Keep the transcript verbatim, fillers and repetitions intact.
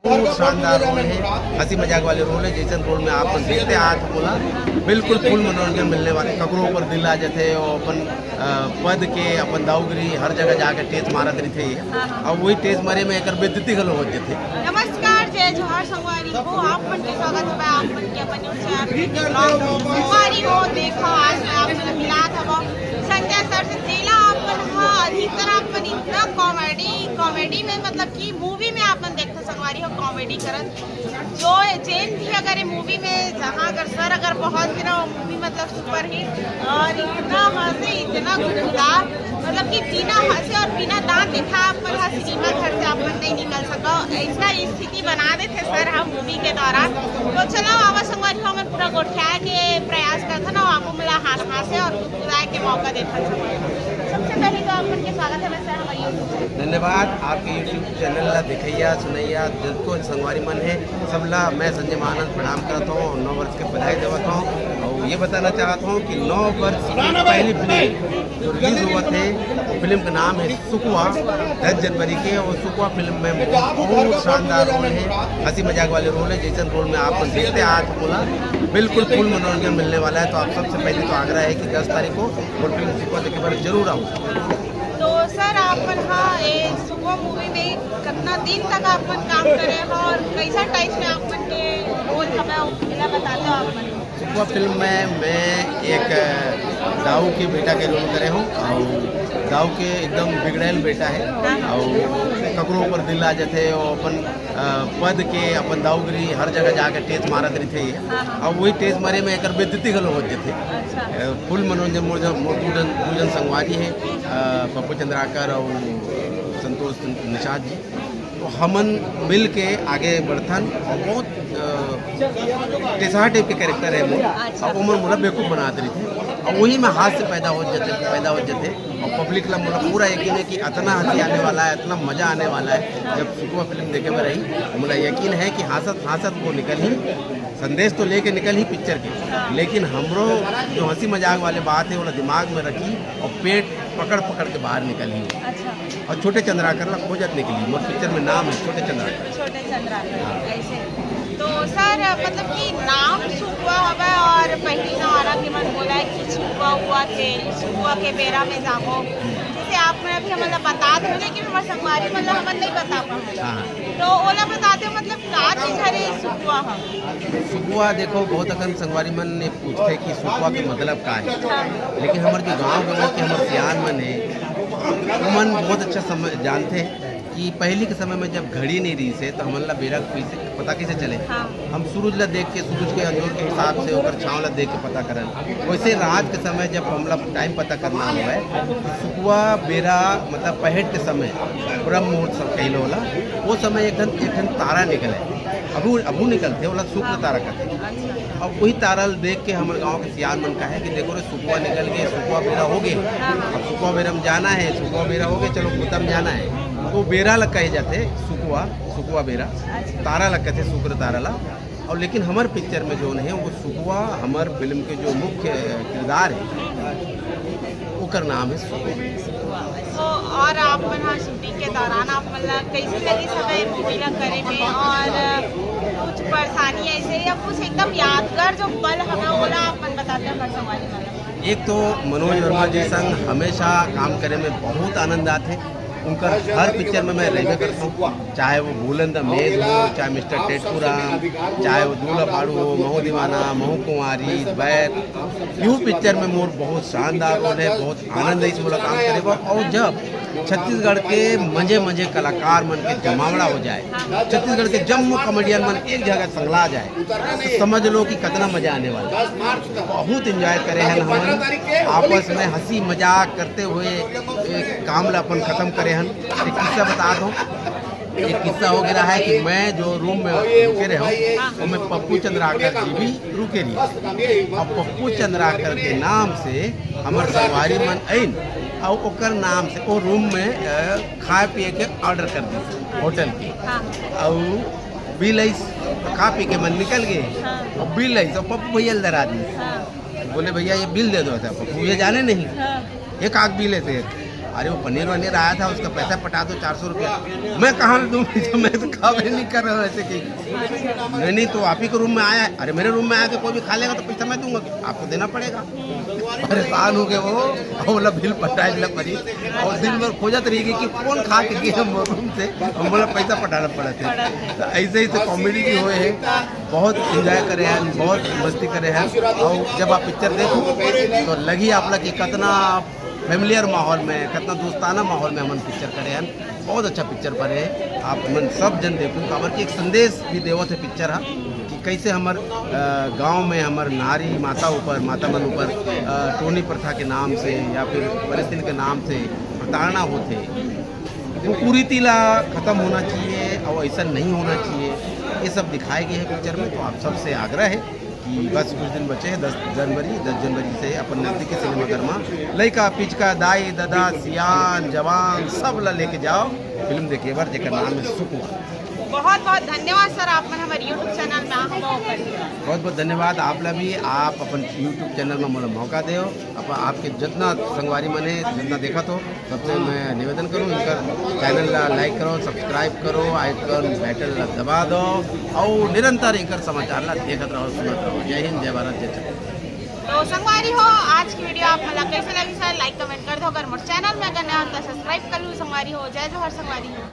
बहुत शानदार रोल है, हंसी मजाक वाले रोल है। जैसन रोल में आप मन देखते आज बोला, बिल्कुल फुल मनोरंजन मिलने वाले। ककरो ऊपर दिल आ जाते और अपन अ, पद के, अपन दाऊगिरी हर जगह जाके टेच मारत रहिथे। हाँ, हाँ। अब वही टेच मारे में एकर बेइज्जती घलो हो जाते। नमस्कार, जय जोहार संगवारी हो, आप मन के स्वागत है आप मन के अपन YouTube चैनल संगवारी हो। देखो, आज मैं आप मन मिला था वो संजय सर से। तेला आप मन, हाँ, अधिकतर आप मन इतना कॉमेडी, कॉमेडी में, मतलब कि मूवी में आप मन देखते संगवारी हो कॉमेडी करत। जो जेन भी अगर ये मूवी में, जहाँ अगर सर अगर पहुँच गए ना, वो मूवी मतलब सुपरहिट। और इतना हंसे, इतना गुदगुदा, मतलब कि बिना हंसे और बिना दांत दिखा अपन हा सिनेमा घर से अपन नहीं निकल सका। ऐसा स्थिति बना देते सर हम मूवी के दौरान। तो चलो, आवा संगवारी हो, मैं पूरा गोठिया के प्रयास करता ना, आपको मिला हाथ हाथ से और गुदगुदाए के मौका देता संगवारी। सबसे पहले तो आप मन के स्वागत है सर हमारे YouTube चैनल। धन्यवाद। आपके YouTube चैनल ला देखैया सुनैया जतको संगवारी मन है, सबला मैं संजय महानंद प्रणाम करत हूँ और नव वर्ष के बधाई देवत हूँ। और ये बताना चाहत हूँ कि नव वर्ष की पहली फिल्म जो रिलीज हुआ थे, वो फिल्म का नाम है सुकवा, दस जनवरी के। और सुकवा फिल्म में बहुत शानदार रोल है, हंसी मजाक वाले रोल है। जैसन रोल में आप मन देखते आज बोला, बिल्कुल फुल मनोरंजन मिलने वाला है। तो आप सबसे पहले तो आग्रह है कि दस तारीख को वो फिल्म सुकवा देखे बर जरूर आओ। तो सर, आप मन हा ए सुकवा मूवी में कितना दिन तक आप मन काम करे हो और कैसा टाइप में आप मन के रोल हवे, वो पहला बता दो आप मन। सुकवा फिल्म में मैं एक दाऊ के बेटा के रोल करे हूँ और दाऊ के एकदम बिगड़ैल बेटा है और ककरो ऊपर दिल आ जाते और अपन अ, पद के, अपन दाऊगिरी हर जगह जाके टेच मारत रहिथे। हाँ, हाँ। अब वही टेच मारे में एकर बेइज्जती घलो हो जाते। अच्छा। अ, फुल मनोरंजन मोर जब मोर दू जन, दू जन संगवारी है, अ, पप्पू चंद्राकर और संतोष निषाद जी। तो हमन मिल के आगे बढ़थन और बहुत, अ, टेसहा टाइप के कैरेक्टर है मोर। अच्छा। अब ओमन मोला बेवकूफ बनात रहिथे और वही में हास्य पैदा हो जाते, पैदा हो जाते। और पब्लिक ला मोला पूरा यकीन है कि इतना हंसी आने वाला है, इतना मजा आने वाला है। जब सुकवा फिल्म देखे में रही, मोला यकीन है कि हंसत हंसत वो निकल ही, संदेश तो लेके निकल ही पिक्चर के, लेकिन हमरो जो हंसी मजाक वाले बात है, वो दिमाग में रखी और पेट पकड़ पकड़ के बाहर निकल ही। अच्छा। और छोटे चंद्राकर ला खोजत निकली, मोर पिक्चर में नाम है छोटे चंद्राकर। छोटे चंद्राकर, हाँ। ऐसे। तो सर, मतलब कि नाम सुकवा हवे और पहली नवारा के मन बोला है कि सुकवा हुआ थे, सुकवा के बेरा में जाबो। जैसे आप मन अभी हमन ला बता दो, लेकिन हमारे संगवारी मन ला हमन नहीं बता पाए। हाँ। तो ओला बता दो, मतलब का चीज हरे सुकवा ह? सुकवा, देखो, बहुत अकन संगवारी मन ने पूछते कि सुकवा के मतलब का है, हाँ। लेकिन हमारे जो गांव गंवई के हमारे सियान मन है, उमन बहुत अच्छा समझ जानते हैं। कि पहली के समय में जब घड़ी नहीं रही से, तो हमन ला बेरा कैसे, पता कैसे चले? हाँ। हम सूरज ला देख के, सूरज के अंजोर के हिसाब से ओकर छांव ला देख के पता करन। वैसे रात के समय जब हमला टाइम पता करना होवे, तो सुकवा बेरा, मतलब पहट के समय, ब्रह्म मुहूर्त सब कहलो होला, वो समय एक ठन, एक ठन तारा निकले, अबू, अबू निकलते, ओला शुक्र तारा कहते। अच्छा। अब वही तारा ल देख के हमर गांव के सियान मन कहे कि देखो रे, सुकवा निकल गए, सुकवा बेरा हो गए, अब सुकवा बेरा में जाना है, सुकवा बेरा हो गए, चलो बुता में जाना है। तो बेरा ल कहे जाते सुकवा, सुकवा बेरा, तारा ल कहते शुक्र तारा ला। और लेकिन हमर पिक्चर में जोन है वो सुकवा, हमर फिल्म के जो मुख्य किरदार है, ओकर नाम है सुकवा। तो और आप मन ह शूटिंग के दौरान आप मन ला कैसे लगी समय मूवी ला करे में, और कुछ परेशानी ऐसे या कुछ एकदम यादगार जो पल हवे, ओला आप मन बताते हैं हमारे संगवारी वाला। एक तो मनोज वर्मा जी संग हमेशा काम करे में बहुत आनंद आथे। उनकर हर पिक्चर में मैं रहबे करता हूँ, चाहे वो भूलन द मेज हो, चाहे मिस्टर टेटू राम, चाहे वो दूल्हा फाड़ू हो, महू दीवाना, महू कुंवारी, बैर, यू पिक्चर में मोर बहुत शानदार रोल है, बहुत आनंद है इस वाला काम करे बर। और जब छत्तीसगढ़ के मजे मजे कलाकार मन के जमावड़ा हो जाए, छत्तीसगढ़ के जम्मो कॉमेडियन मन एक जगह संगला जाए, तो समझ लो कि कितना मजा आने वाला है। बहुत एंजॉय करे हैं हमन, आपस में हंसी मजाक करते हुए एक काम ला अपन खत्म करे हन। एक किस्सा बता दो। एक किस्सा हो गया है कि मैं जो रूम में रुके रहे हूँ, वो में पप्पू चंद्राकर जी भी रुके रही। अब पप्पू चंद्राकर के नाम से हमर संगवारी मन आइन, और ओकर नाम से वो रूम में, अ, खाए पिए के ऑर्डर कर दी होटल के। हाँ। और बिल आइस, खा पी के मन निकल गए। हाँ। और बिल आइस, और पप्पू भैया ल धरा दी। हाँ। बोले, "भैया, ये बिल दे दो।" था पप्पू भैया जाने नहीं। हाँ। एक आग बिल है, तो एक अरे, वो पनीर वनीर आया था, उसका पैसा पटा दो, चार सौ रुपया। मैं कहाँ दूँ पैसा? मैं तो काम ही नहीं कर रहा हूँ ऐसे कि। नहीं, नहीं, तो आप ही के रूम में आया है। अरे, मेरे रूम में आके कोई भी खा लेगा तो पैसा मैं दूंगा, आपको देना पड़ेगा। परेशान हो गए वो, और बोला, "बिल पटाए ला परी।" और दिन भर खोजत रही कि कौन खा के गए हम रूम से, हम बोला, "पैसा पटाना पड़ा था।" तो ऐसे ही तो कॉमेडी भी हुए हैं, बहुत एंजॉय करे हैं, बहुत मस्ती करे हैं। और जब आप पिक्चर देखो तो लगी आप ला कि कितना फेमिलियर माहौल में, कितना दोस्ताना माहौल में हमन पिक्चर करे हैं। बहुत अच्छा पिक्चर बने है, आप मन सब जन देखो, काबर कि एक संदेश भी देवत है पिक्चर हा कि कैसे हमर, अ, गांव में हमर नारी माता ऊपर, माता मन ऊपर, अ, टोनी प्रथा के नाम से या फिर फलस्तीन के नाम से प्रताड़ना होते, वो कुरीति ला खत्म होना चाहिए और ऐसा नहीं होना चाहिए। ये सब दिखाए गए हैं पिक्चर में, तो आप सबसे आग्रह है कि बस कुछ दिन बचे हैं, दस जनवरी, दस जनवरी से अपन नजदीकी सिनेमाघर में लइका, पिचका, दाई, ददा, सियान, जवान, सब ला लेके जाओ फिल्म देखे बर, जेकर नाम है सुकुमार। बहुत बहुत धन्यवाद सर, आप मन हमारे यूट्यूब चैनल में हमला ओकर। बहुत बहुत धन्यवाद आप ला भी, आप अपन यूट्यूब चैनल में मोला मौका दो। अब आपके जितना संगवारी मन है, जितना देखा तो सबसे मैं निवेदन करूँ, इनकर चैनल ला लाइक करो, सब्सक्राइब करो, आइकन बैटल ला दबा दो और निरंतर इनकर समाचार ला देखत रहो, सुनत रहो। जय हिंद, जय भारत, जय छत्तीसगढ़। तो संगवारी हो, आज की वीडियो आप मन ला कैसे लगी सर, लाइक कमेंट कर दो। अगर मोर चैनल में अगर नया हो तो सब्सक्राइब कर लो संगवारी हो। जय जोहार संगवारी हो।